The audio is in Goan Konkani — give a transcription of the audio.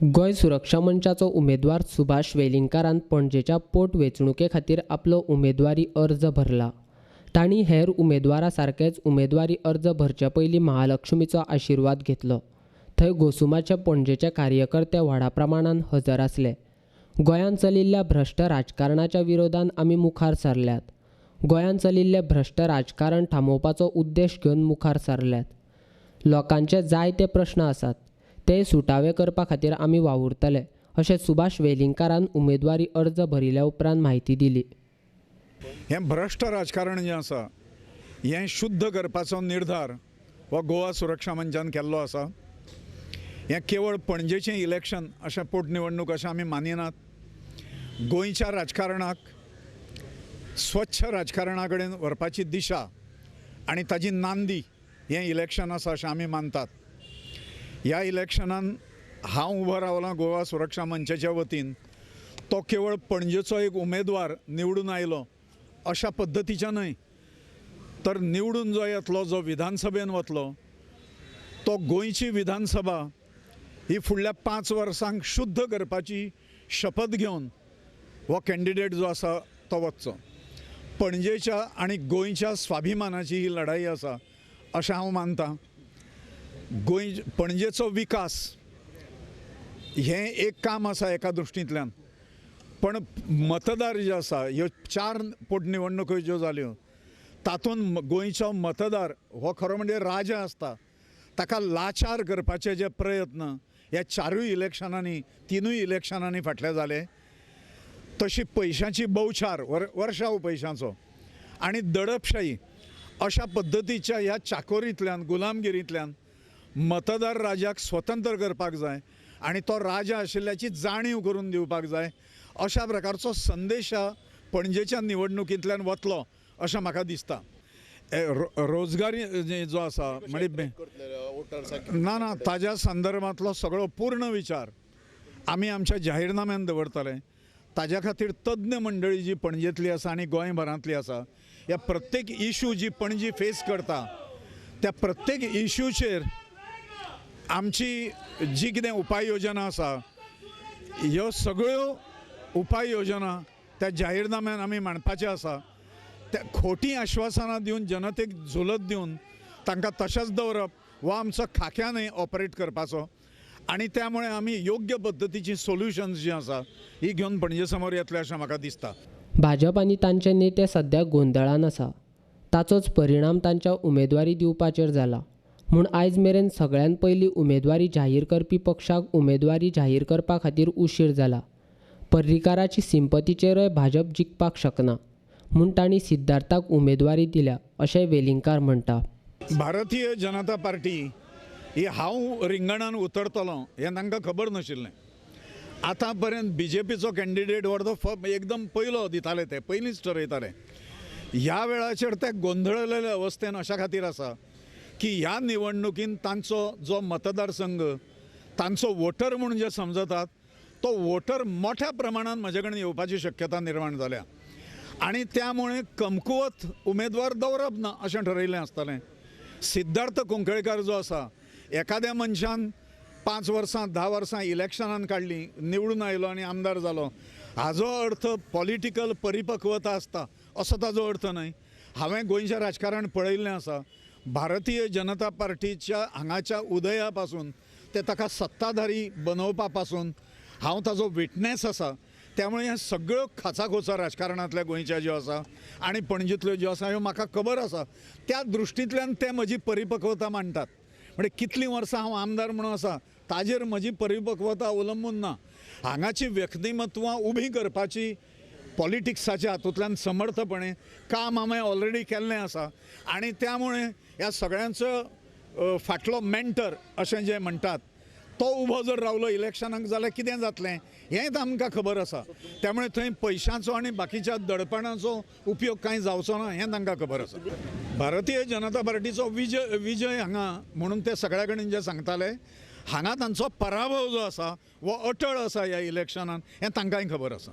गोंय सुरक्षा मंचाचो उमेदवार सुभाष वेलिंगकारान पणजेच्या पोट वेंचणुके खातीर आपलो उमेदवारी अर्ज भरला. तांणी हेर उमेदवारा सारकेच उमेदवारी अर्ज भरचे पयलीं महालक्ष्मीचो आशिर्वाद घेतलो. थंय गोसुमाचे पणजेचे कार्यकर्ते व्हडा प्रमाणान हजर आसले. गोंयांत चलिल्ल्या भ्रश्ट राजकारणाच्या विरोधान आमी मुखार सरल्यात. गोंयांत चलिल्लें भ्रश्ट राजकारण थांबोवपाचो उद्देश घेवन मुखार सरल्यात. लोकांचे जायते प्रश्न आसात, ते सुटावे करपा खातीर आमी वावुरतले अशें सुभाष वेलिंगकारान उमेदवारी अर्ज भरिल्या उपरांत म्हायती दिली. हें भ्रश्ट राजकारण जें आसा हें शुद्ध करपाचो निर्धार हो गोवा सुरक्षा मंचान केल्लो आसा. हें केवळ पणजेचें इलेक्शन अशें पोटनिवडणूक अशें आमी मानिनात. गोंयच्या राजकारणाक स्वच्छ राजकारणा कडेन व्हरपाची दिशा आनी ताजी नांदी हें इलेक्शन आसा अशें आमी मानतात. ह्या इलेक्शनान हांव उबो रावलां गोवा सुरक्षा मंचाच्या वतीन, तो केवळ पणजेचो एक उमेदवार निवडून आयलो अशा पद्दतीच्या न्हय, तर निवडून जो येतलो, जो विधानसभेन वतलो, तो गोंयची विधानसभा ही फुडल्या 5 वर्सांक शुद्ध करपाची शपथ घेवन हो कॅन्डिडेट जो आसा तो वचचो. पणजेच्या आनी गोंयच्या स्वाभिमानाची ही लढाई आसा अशें हांव मानतां. गोंय पणजेचो विकास हें एक काम आसा एका दृश्टींतल्यान, पण मतदार जे आसा ह्यो 4 पोटनिवडणुको ज्यो जाल्यो तातूंत गोंयचो मतदार हो खरो म्हणजे राजा आसता, ताका लाचार करपाचे जे प्रयत्न ह्या 4 इलेक्शनांनी 3 इलेक्शनांनी फाटले जाले. तशी पयशांची बौछार, वर्षाव पयशांचो आनी दडपशाही अशा पद्दतीच्या ह्या चाकोरींतल्यान, गुलामगिरींतल्यान मतदार राजाक स्वतंत्र करपाक जाय आनी तो राजा आशिल्ल्याची जाणीव करून दिवपाक जाय अशा प्रकारचो संदेश पणजेच्या निवडणुकींतल्यान वतलो अशें म्हाका दिसता. रोजगारी जो आसा म्हणजे ना ना ताज्या संदर्भांतलो सगळो पूर्ण विचार आमी आमच्या जाहीरनाम्यान दवरतले. ताज्या खातीर तज्ञ मंडळी जी पणजेंतली आसा आनी गोंयभरांतली आसा, ह्या प्रत्येक इशू जी पणजी फेस करता त्या प्रत्येक इशूचेर आमची जी कितें उपाय योजना आसा ह्यो सगळ्यो उपाय योजना त्या जाहीरनाम्यान आमी मांडपाच्यो आसा. त्या खोटी आश्वासनां दिवन जनतेक झुलत दिवन तांकां तशेंच दवरप वा आमचो खाक्या न्हय ऑपरेट करपाचो, आनी त्यामुळे आमी योग्य पद्दतीची सोल्युशन्स जी आसा ही घेवन पणजे समोर येतले अशें म्हाका दिसता. भाजप आनी तांचे नेते सद्या गोंदळान आसा. ताचोच परिणाम तांच्या उमेदवारी दिवपाचेर जाला. म्हूण आयज मेरेन सगळ्यान पयलीं उमेदवारी जाहीर करपी पक्षाक उमेदवारी जाहीर करपा खातीर उशीर जाला. पर्रीकाराची सिंपतीचेरय भाजप जिखपाक शकना म्हूण तांणी सिद्धार्थाक उमेदवारी दिल्या अशें वेलिंगकार म्हणटा. भारतीय जनता पार्टी ही हांव रिंगणान उतरतलो हें तांकां खबर नाशिल्लें. आतां पर्यंत बीजेपीचो कॅन्डिडेट हो एकदम पयलो दिताले, ते पयलींच ठरयताले. ह्या वेळाचेर ते गोंदळलेले अवस्थेन अशा खातीर आसा की ह्या निवडणुकीन तांचो जो मतदारसंघ, तांचो वोटर म्हूण जे समजतात तो वोटर मोठ्या प्रमाणान म्हजे कडेन येवपाची शक्यता निर्माण जाल्या आनी त्यामुळे कमकुवत उमेदवार दवरप ना अशें ठरयिल्लें आसतलें. सिद्धार्थ कुंकळकार जो आसा, एखाद्या मनशान 5 वर्सां 10 वर्सां इलेक्शनान काडली, निवडून आयलो आनी आमदार जालो, हाजो अर्थ पॉलिटिकल परिपक्वता आसता असो ताजो अर्थ न्हय. हांवें गोंयचें राजकारण पळयिल्लें आसा. भारतीय जनता पार्टीच्या हांगाच्या उदया पासून ते ताका सत्ताधारी बनोवपा पासून हांव ताजो विटनेस आसा. त्यामुळे ह्या सगळ्यो खाचाखोचा राजकारणांतल्या गोंयच्या ज्यो आसा आनी पणजेंतल्यो ज्यो आसा ह्यो म्हाका खबर आसा. त्या दृश्टींतल्यान ते म्हजी परिपक्वता मांडटात. म्हणजे कितलीं वर्सां हांव आमदार म्हणून आसा ताजेर म्हजी परिपक्वता अवलंबून ना. हांगाची व्यक्तिमत्वां उबीं करपाची पॉलिटिक्साच्या हातूंतल्यान समर्थपणे काम हांवें ऑलरेडी केल्लें आसा आनी त्यामुळे ह्या सगळ्यांचो फाटलो मेंटर अशें जें म्हणटात तो उबो जर रावलो इलेक्शनाक जाल्यार कितें जातलें हेंच आमकां खबर आसा. त्यामुळे थंय पयशांचो आनी बाकीच्या दडपणाचो उपयोग कांय जावचो ना हें तांकां खबर आसा. भारतीय जनता पार्टीचो विजय हांगा म्हणून ते सगळ्या कडेन जे सांगताले, हांगा तांचो पराभव जो आसा हो अटळ आसा ह्या इलेक्शनान हें तांकांय खबर आसा.